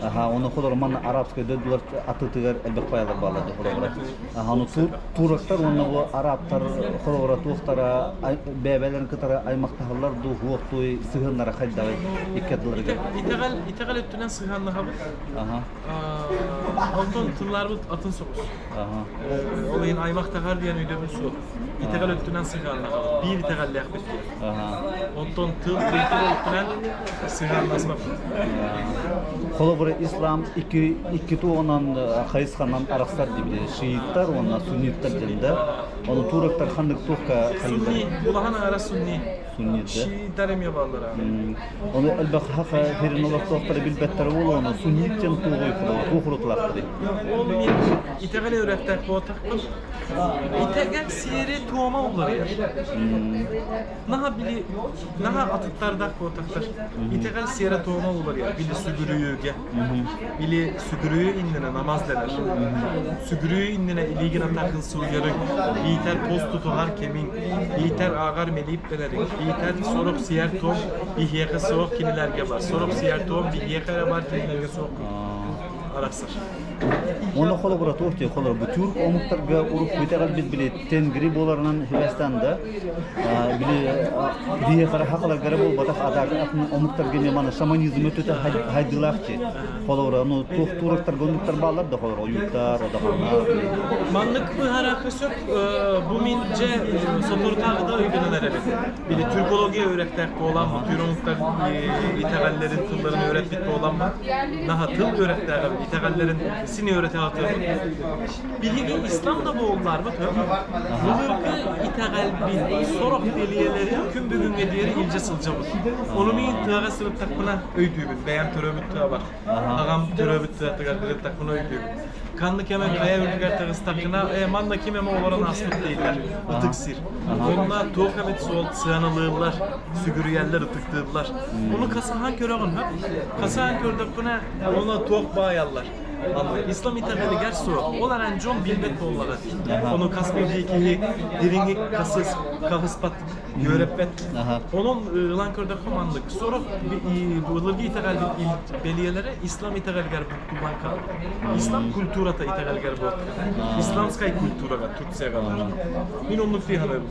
Аха, оны холобура манна арабскай дойдулар атытыгар элбэх паялар баалар дии холобура. Аха, оны турактар уонна бу арабтар холобура туохтара бэйэлэрин кытары аймахтаһаллар дуу, хуохтуй сыһыаннара хайдаҕый икки ардыларыгар? Итэҕэл итэҕэл өттүнэн сыһыаннаһабыт. Онтон тылларбыт атын соҕус. Ол иһин аймахтаһар диэн өйдөбүл суох. Итэҕэл өттүнэн сыһыаннаһабыт. Биир итэҕэллээхпит диэн. Онтон тыл культура өттүнэн сыһыаннаспаппыт. Холобура, ислам икки икки туоҕунан хайысханан арахсар диибит. Шииттар уонна сунниттар диэн да. Ону турактар ханнык туохка хайыылар? Сунни, улахан аҥара сунни. Сунни да. Шииттар эмиэ бааллара. Ону элбэх хаха хирин олохтоохторо билбэттэр буолуо, ону суннит диэн туоҕуй туох урутулаахтарый? Ол мин итэҕэл үөрэхтээх буолтахпын. Итэҕэл сиэри туома уларыйар. Наһаа били наһаа атыттардаах буолтахтар. Итэҕэл сиэрэ туома уларыйар. Били сүгүрүйүүгэ. Били сүгүрүйүү иннинэ намаз дэнэр. Сүгүрүйүү иннинэ илиигин атахын сууйарыҥ, биитэр пост тутуһар кэмиҥ, биитэр ааҕар мэлиип дэнэриҥ, биитэр сорох сиэр туом биһиэхэ суох кинилэргэ бар, сорох сиэр туом биһиэхэ эрэ бар кинилэргэ суох арахсар. Уонна холобура туох диye холобура бу тюрк омуктарга урукку итэҕэлбит били тенгри буоларынан сибээстээн да били биһиэхэ хахаларгара буолбатах атаак атын омуктарга эмиэ маны шаманизм өтүтэ хайдыылаах дии холобура ну туох туурактарга оннуктар бааллар да холобура ойууттар одохоннар. Маннык быһаарыахха сөп бу мин дьэ соторутааҕыта өйдөнөн эрэбин. Били тюркология үөрэхтээх буоламмын, түүр омуктар итэҕэллэрин тылларын үөрэппит буоламмын, наһаа тыл үөрэхтээҕим, итэҕэллэрин син үөрэтэ сатыыбын. Биһиги ислам да буолларбыт, былыргы итэҕэлбит сорох бэлиэлэрин күн бүгүҥҥэ диэри илдьэ сылдьабыт. Ону мин тыаҕа сырыттахпына өйдүүбүн, бэйэм төрөөбүт тыабар. Аҕам төрөөбүт тыатыгар сырыттахпына өйдүүбүн. Ханнык эмэ хайа үрдүгэр таҕыстаххына, ээ манна ким эмэ олорон ааспыт дииллэр, ытык сир. Онно туох эмит суол сыаналыыллар, сүгүрүйэллэр, ытыктыыллар. Ону хасыһан көрөҕүн, хасыһан көрдөххүнэ, онно туох баайаллар. Ислам итэҕэлигэр суох. Ол эрэн дьон билбэт буоллаҕа. Ону хас биирдии киһи дириҥник хасыс, хаһыспат, үөрэппэт. Онон ылан көрдөххө маннык. Сорох былыргы итэҕэлбит бэлиэлэрэ ислам итэҕэлигэр буккуллан хаалла. Ислам культурата итэҕэлигэр буолбут. Исламскай культураҕа Турцияҕа баар. Мин оннук дии саныыбын.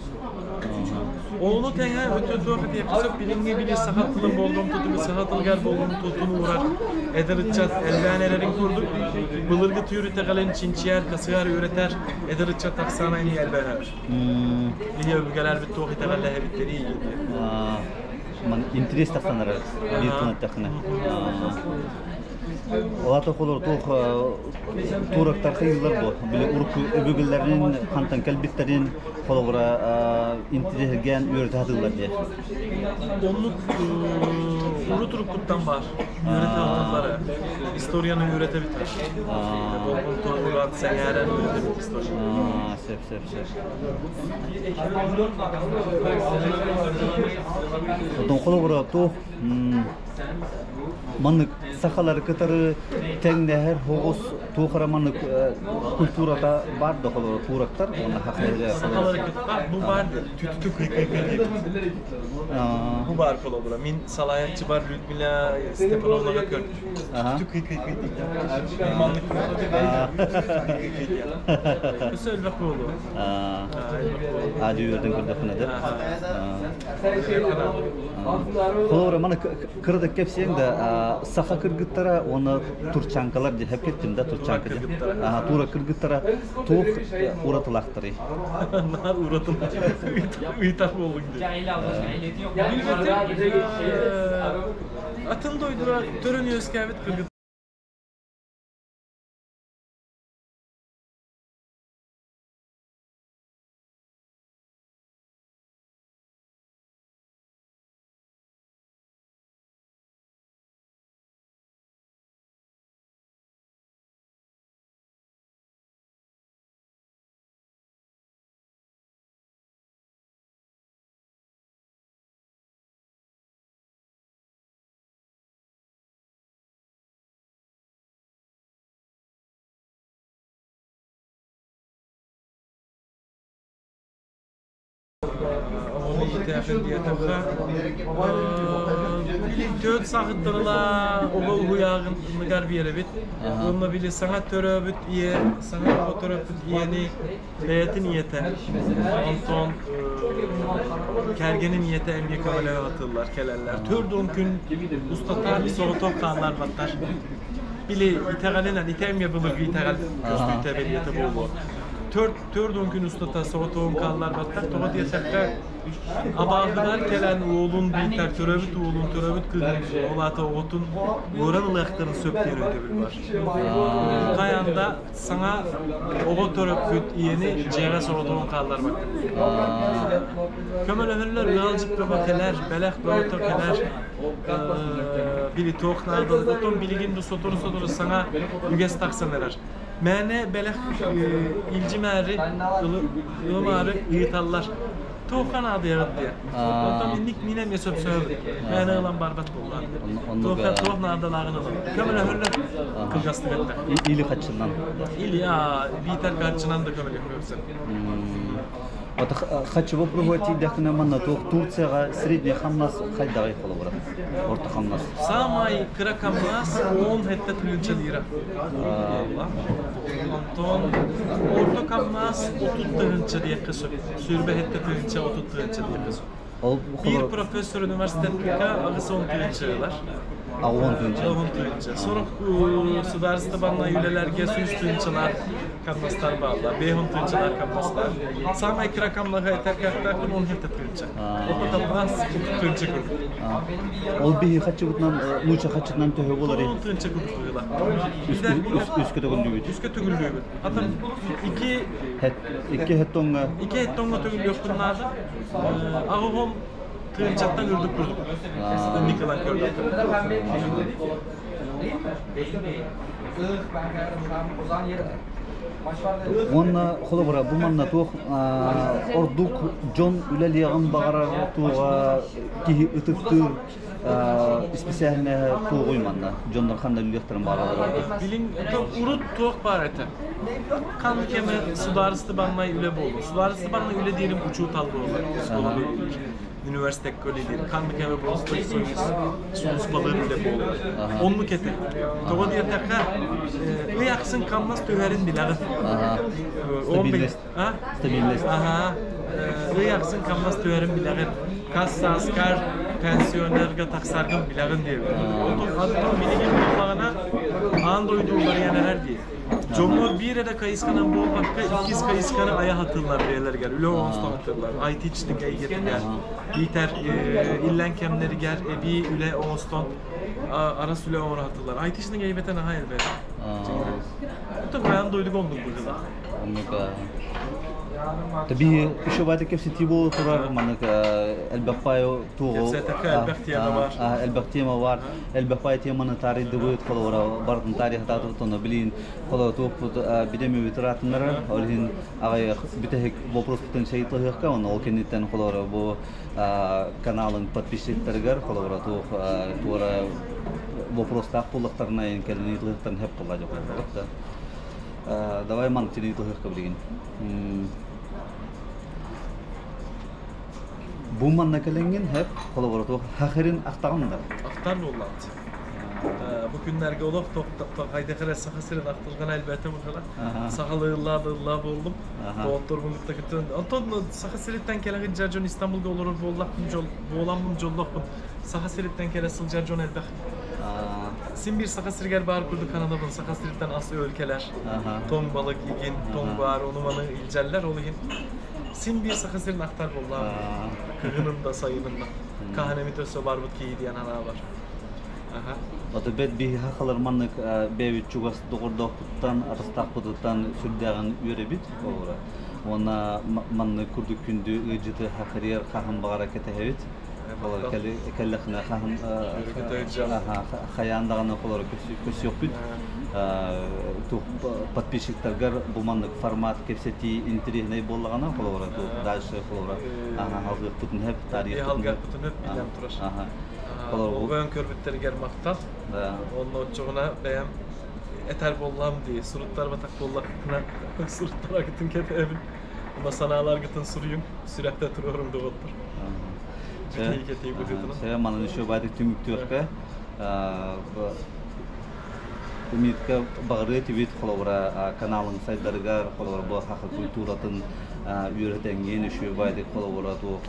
Ону тэҥэ өтө туох этиэххэ сөп, билиҥҥи били саха тылын болҕомтотун саха тылыгар болҕомтотун уурар эдэр ыччат элбээн эрэрин курдук, былыргы түүр итэҕэлин чинчийэр, хасыһар, үөрэтэр эдэр ыччат ахсаана эмиэ элбээн эрэр. Биһи өбүгэлэрбит туох итэҕэллэһэбиттэрий диэн. Интерес тахсан эрэр биир тылын эттэххинэ. Олата холор туох туурактар хайыылар бу. Били урукку өбүгэлэрин хантан кэлбиттэрин холобура интириэһиргээн үөрэтэ сатыыллар диye. Оннук урут уруккуттан баар үөрэтэ сатыыллара. Историяны үөрэтэбит. Болҕомто ууран сэҥээрэн үөрэтэбит историяны. Сөп, сөп, сөп. Оттон холобура туох маннык сахалары кытары тэҥнэһэр соҕус туох эрэ маннык культурата баар да холобура туурактар уонна хахайга Сахалары кытта бу баар түтүтү кый-кый диэбит. Бу баар холобура. Мин салайааччыбар Людмила Степановнаҕа көрдүм. Түтүтү кый-кый диэн. Маннык кый-кый диэн. Өссө элбэх буолуо. Аадьы үөрдэн көрдөххүнэ да. Холобура, маны кыра да кэпсиэҥ да, саха кыргыттара уонна турчанкалар диэн кеттим да турчанка диэн. Тура кыргыттара туох уратылаахтарый? Наар уратылаах ыйтар буолуҥ диэн. Билбэтим, атын дойдуга төрөн үөскээбит кыргыттар Оҕону иитээхин диэтэххэ, били түөрт сааһыттан ыла оҕо уһуйааныгар биэрэбит. Уонна били саҥа төрөөбүт ийэ, саҥа оҕо төрөппүт ийэни бэйэтин ийэтэ, онтон кэргэнин ийэтэ эмиэ көмөлөһө сатыыллар, кэлэллэр. 40 күн устата соҕотох хаалларбаттар. Били итэҕэлинэн, ити эмиэ былыргы итэҕэл көстүүтэ бэлиэтэ буолуо. 4-10 күн устата соҕотоҕун хаалларбаттар. Тоҕо диэтэххэ, абааһылар кэлэн уолун биитэр төрөөбүт уолун, төрөөбүт кыыһын, ол аата оҕотун уоран ылыахтарын сөп диэн өйдөбүл бар. Хайаан да саҥа оҕо төрөппүт ийэни дьиэҕэ соҕотоҕун хаалларбаккын. Көмөлөһөллөр, ыалдьыт бөҕө кэлэр, бэлэх бөҕөтө кэлэр. Били туох наадалык. Оттон билигин бу сотору-сотору саҥа үгэс тахсан эрэр. Мээнэ бэлэх илдьимээри, ылымаары ыйыталлар. Туохха наадыйаҕыт диэн. Онтон инник мин эмиэ сөпсөһөбүн. Мээнэ ылан барбат буолла. Туохха туох наадалааҕын ылан. Көмөлөһөллөр кылгастык этте. Или хаччынан. Или биитэр хаччынан да көмөлөһүөхсүн. Вот хаччы боппуруоһуга тиийдэхпинэ манна туох Турцияҕа средний хамнас хайдаҕый холобура? Орто хамнас. Саамай кыра хамнас 10 7 тыһыынча лира. Онтон орто хамнас 30 тыһыынча диэххэ сөп. 27 тыһыынча, 30 тыһыынча диэххэ сөп. Ол Биир профессор университетка 80 тыһыынча ылар. А 10 тыһыынча. 10 тыһыынча. Сорох судаарыстыбаннай үлэлэргэ 100 тыһыынчалаах хамнастар бааллар, 5 тыһыынчалаах хамнастар. Саамай кыра хамнаһы этэр кыахтаахпын 17 тыһыынча. Орто хамнас 30 тыһыынча курдук. Ол биһи хаччыбытынан, нуучча хаччытынан төһө буолар? 10 тыһыынча курдук быһыылаах. Үскө төгүллүүбүт. Үскө төгүллүүбүт. Атын икки Икки хеттоҥҥа икки хеттоҥҥа төгүллүөхпүн наада. Аҕыһым тыһыынчаттан үрдүк курдук. Инник ылан көрдөххө. Уонна холобура бу манна туох ордук дьон үлэлиэҕин баҕарар туоҕа киһи ытыктыыр исписээһинэ туоҕуй манна дьоннор ханна үлэлиэхтэрин баҕараллар? Билин урут туох баар этэ? Ханнык кэмэ судаарыстыбаннай үлэ буолуо. Судаарыстыбаннай үлэ диирим учуутал буолар, оскуолада үлэлиир, университекка үлэлиир, ханнык кэмэ буолуо союз сулууспалыыр үлэ буолуо. Оннук этэ. Тоҕо диэтэххэ, ый ахсын хамнас түһэрин билэҕин. Стабильность. Стабильность. Аха. Ый ахсын хамнас түһэрин билэҕин. Хас сааскар пенсионерга тахсаргын билэҕин диэбит. Оттон билигин буоллаҕына аан дойду уларыйан эрэр дии. Дьоҥҥо биир эрэ хайысханан буолбакка, иккис хайысханы айа сатыыллар бэйэлэригэр, үлэ оҥостон сатыыллар. IT-читик эйгэтигэр, биитэр иллэҥ кэмнэригэр эбии үлэ оҥостон арас үлэ оҥоро сатыыллар. IT-читик эйгэтэ наһаа элбэх. Оттон аан дойдуга оннук быһыылаах. Оннук Биһи еще баайда кэпсэтии буола турар, маннык элбэх пай туоҕу Кэпсээтэххэ элбэх тиэмэ баар. Элбэх тема бар, элбэх пай теманы таарыйдыбыт, холобура бардын таарыйхатаатыбыт, онно билин холо туохпут бидэми ыраатыннарар, ол иһин аҕай бүтэһик вопроспутун шейтлыһыахка, онно ол кэнниттэн холобура бу каналын подписчиктарыгар холобура туох туора вопростаах буоллахтарына кэлин ыйытылыахтарын хөп буолла дьокуйбут. Давай ман ыйытылыһыахха билигин. Бу манна кэлэҥҥин хэп холобура туох хахырын ахтаҕын да? Ахтар буоллаат. Бу күннэргэ олох хайдах эрэ Саха сирин ахтылҕана элбээтэ быһыылаах. Сахалыы ыллаа да ыллаа буоллум. Доҕотторбун кытта кытта. Онтон Саха сириттэн кэлэ сылдьар дьон Истанбулга олорор буоллахпын, дьол, буоламмын дьоллоохпун. Саха сириттэн кэлэ сылдьар дьон элбэх. Син биир Саха сиригэр баар курдук сананабын. Саха сириттэн ас öөл кэлэр. Тоҥ балык игин, тоҥ баар, ону-маны илдьэллэр. Ол иһин син биир Саха сирин ахтар буоллаҕым. Кыһынын да, сайынын да. Хаһан эмит өссө барбыт киһи диэн санаа бар. Ото бэт биһи хахалар маннык бэйэбит чугас доҕордоохпуттан, атастаахпытыттан сүрдээҕин үөрэбит олора. Уонна маннык курдук күндү ыалдьыты хахырыйар хаһан баҕара кэтэһэбит. Олор кэллэхинэ хаһан хайаан даҕаны холоро көрсүөхпүт. Подписчиктаргар бу маннык формат кэпсэтии интэриэһинэй буоллаҕына холобура дальше холобура алгыахпытын сөп, таарыйыахпытын сөп билэн турар. Олбоон көрбүттэригэр махтал. Онно оччоҕуна бэйэм этэр буоллам дии, суруттарбатах буоллахпына суруттараргытын кэтэһэбин. Уна санааларгытын суруйуҥ, сүрэхтэ туруоруҥ доҕоттор. Бүтей кэтии быһыытынан. Сэ манан еще баадык түмүктүөххэ Умитка баҕарыа этибит холобура каналын сайдарыгар холобура бу саха культуратын үөрэтэҥҥин үчүгэй баайдык холобура туох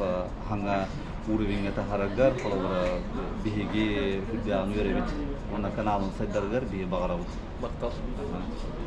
хаҥа уровеньҥа таһараргар холобура биһиги үрдээҕин үөрэбит уонна каналын сайдарыгар биһи баҕарабыт. Махтал.